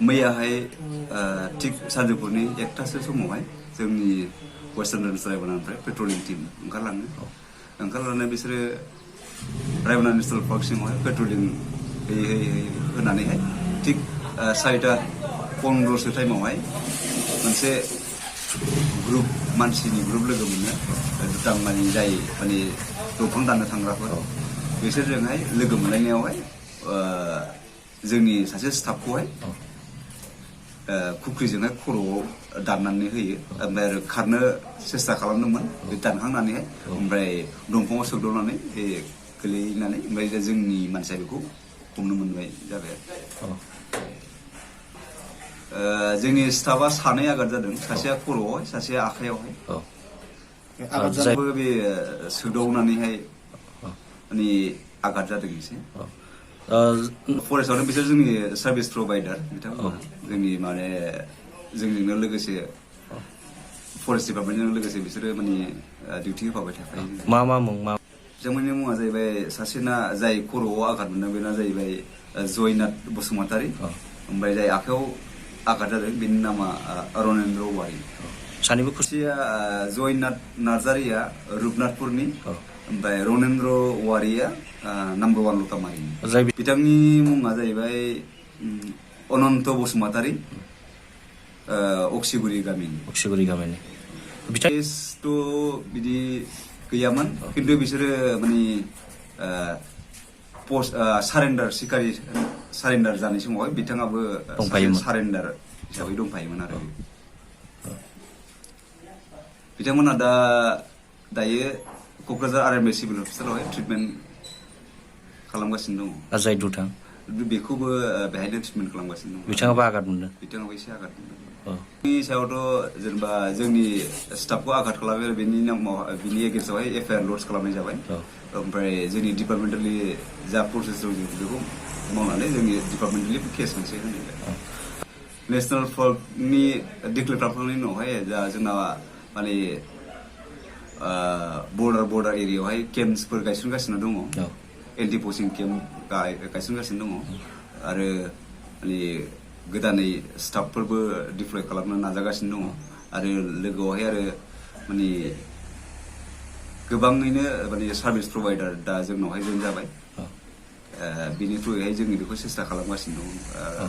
मैयाहाय थिग सानजौफुनि 1टासो समावहाय जोंनि वेस्टार्न रेन्ज रायमनानिफ्राय पेट्रलिं टीम ओंखारलांनानै बिसोरो रायमना नेशनेल पार्क सिङावहाय पेट्रलिं होनानैहाय थिग 4:15 टाइमावहाय मोनसे ग्रुप मानसिनि ग्रुप लोगो मोनो दुथां जाय दंफां दाननो थांग्राफोर बिसोरजोंहाय लोगो मोनलायनायावहाय जोंनि सासे स्टाफखौहाय खुख्रिजोंहाय खर'आव दाननानै होयो ओमफ्राय आरो खारनो सेस्था खालामदोंमोन बे दानखांनानैहाय ओमफ्राय दंफाङाव सौदावनानै गोलैनानै ओमफ्राय जोंनि मानसिया बेखौ हमनो मोनबाय जाबाय जोंनि स्टाफआ 2 आघात जादों सासेया खर'आवहाय सासेया आखायावहाय आघातजोंबो बे सौदावनानैहाय आघात जादों एसे फरेस्टआवनो बिसोर जोंनि सार्भिस प्रभाइडार बिथांमोना जोंनि जोंजोंनो लोगोसे फरेस्ट डिपार्टमेन्टजों लोगोसे बिसोरो डिउटि होफाबाय थाखायो मा मुं बिथांमोननि मुङा जाहैबाय सासेना जाय खर'आव आघात मोनदों बेना जाहैबाय जयनाथ बसुमतारी ओमफ्राय जाय आखायाव आघात जादों बेनि नामा रनेन्द्र औवारी सानैबो खुसिया जयनाथ नार्जारिया रुपनाथपुरनि ओमफ्राय रनेन्द्र औवारीया नाम्बार 1 लतामारि बिथांनि मुङा जाहैबाय अनन्त बसुमतारी अक्सिगुरि गामिनि बिथांथ' बिदि गैयामोन खिन्थु बिसोरो सारेन्डार जानाय समावहाय बिथाङाबो सारेन्डार हिसाबै दंफायोमोन आरो बिथांमोना दायो क'क्राझार आर्मि सिभिल हस्पिटालावहाय ट्रिटमेन्ट खालामगासिनो दङ जाय दुथां बेखौबो बेहायनो ट्रिटमेन्ट खालामगासिनो दङ बिथाङाबो आघात मोनदों बिथाङाबो एसे आघात मोनदों बेनि सायावथ' जेनेबा जोंनि स्टाफखौ आघात खालामो बेनि नामाव बिनि एगेन्स्टआवहाय एफआइआर लड्ज खालामनाय जाबाय ओमफ्राय जोंनि डिपार्टमेन्टेलि जा प्रसेस दं जों बेखौ मावनानै जोंनि डिपार्टमेन्टेलि केस मोनसे होनाय जाबाय नेशनेल पार्कनि डिक्लेयार खालामखांनायनि उनावहाय दा जोंना बर्डार एरियायावहाय केम्पसफोर गायसनगासिनो दङ एन्टि पचिं केम्प गायसनगासिनो दङ आरो गोदानै स्टाफफोरबो डिप्लय खालामनो नाजागासिनो दङ आरो लोगोआवहाय आरो गोबाङैनो सार्भिस प्रभाइडार दा जोंनावहाय जइन जाबाय बिनि थ्रुयैहाय जोङो बेखौ सेस्था खालामगासिनो दं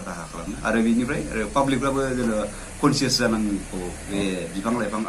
राहा खालामनो आरो बिनिफ्राय पाब्लिकफ्राबो जेनेबा कनसियास जानांगौ बे बिफां लाइफां